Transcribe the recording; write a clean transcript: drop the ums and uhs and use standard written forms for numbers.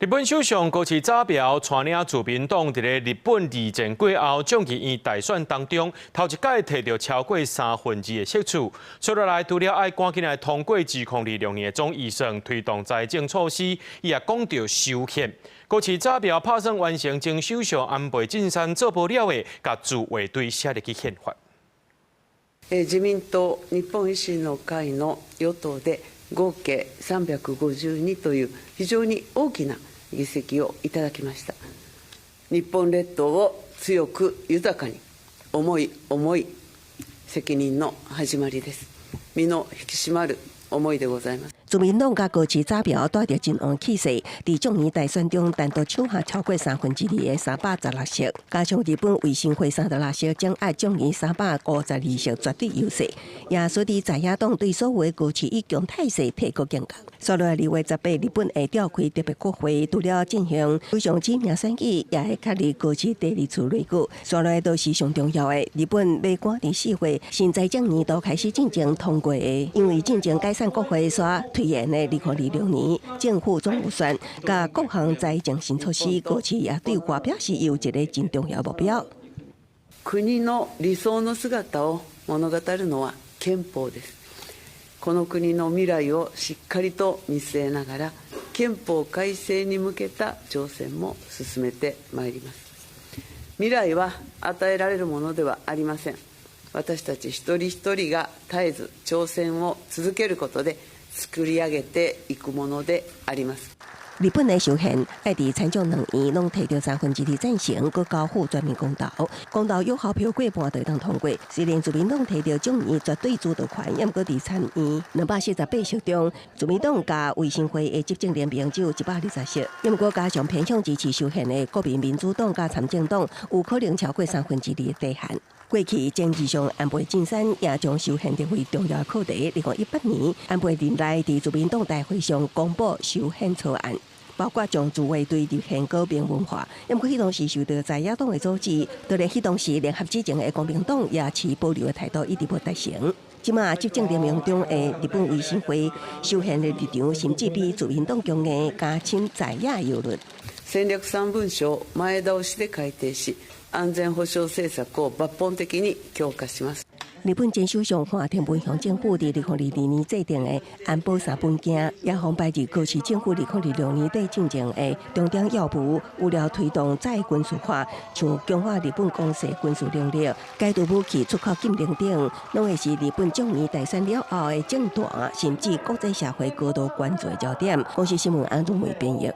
日本首相高市早苗帶領自民黨佇咧日本二戰過後眾議院大選當中，頭一擺摕著超過三分之二的席次。接落來除了愛趕緊來通過2026年的總預算，推動財政措施，伊也講著修憲。高市早苗拍算完成前首相安倍晉三做無了的，共自衛隊寫入去憲法。自民党、日本維新の会の与党で合計352という非常に大きな議席をいただきました。日本列島を強く豊かに、重い重い責任の始まりです。身の引き締まる思いでございます。自民黨佮高市早苗帶著真旺氣勢，佇眾議大選中單獨搶下超過三分之二的316席，加上日本維新會36席，掌握眾議352席絕對優勢，也使得在野黨對所謂高市以強態勢提高警覺。紲落來2月18，日本會召開特別國會，除了進行首相指名選舉，也會確立高市第二次內閣。紲落來都是上重要的，日本欲趕佇4月新財政年度開始進前通過的，因為進前解散國會所推延的2026年政府總預算，佮各項財政新措施，高市也對外表示有一个真重要目標。国の理想の姿を物語るのは憲法です。この国の未来をしっかりと見据えながら、憲法改正に向けた挑戦も進めてまいります。未来は与えられるものではありません。私たち一人一人が絶えず挑戦を続けることで作り上げていくものであります。日本的修憲愛佇參眾兩院攏摕著三分之二贊成，閣交付全民公投，公投有效票過半就會當通過。雖然自民黨摕著眾議絕對主導權，毋過佇參院248席中，自民黨佮維新會的執政聯盟只有120席，毋過加上偏向支持修憲的國民民主黨佮參政黨，有可能超過三分之二的底限。過去前首相安倍晉三也將修憲列為重要課題。2018年，安倍任內佇自民黨大會上公布修憲草案，包括將自衛隊立憲閣明文化，毋過彼當時受著在野黨的阻止，就連彼當時聯合執政的公明黨也持保留的態度，一直無達成。這馬執政聯盟中的日本維新會修憲的立場，甚至比自民黨強硬，加深在野憂慮。戦略三文書を前倒しで改定し、安全保障政策を抜本的に強化します。日本前首相岸田文雄政府佇2022年制定的安保三本鏡，也予擺佇高市政府2026年底進前的重點要務，有了推動再軍事化，像強化日本攻勢軍事能力、解除武器出口禁令等，攏會是日本眾議大選了後的政壇，甚至國際社會高度關注的焦點。公視新聞安宗梅編譯。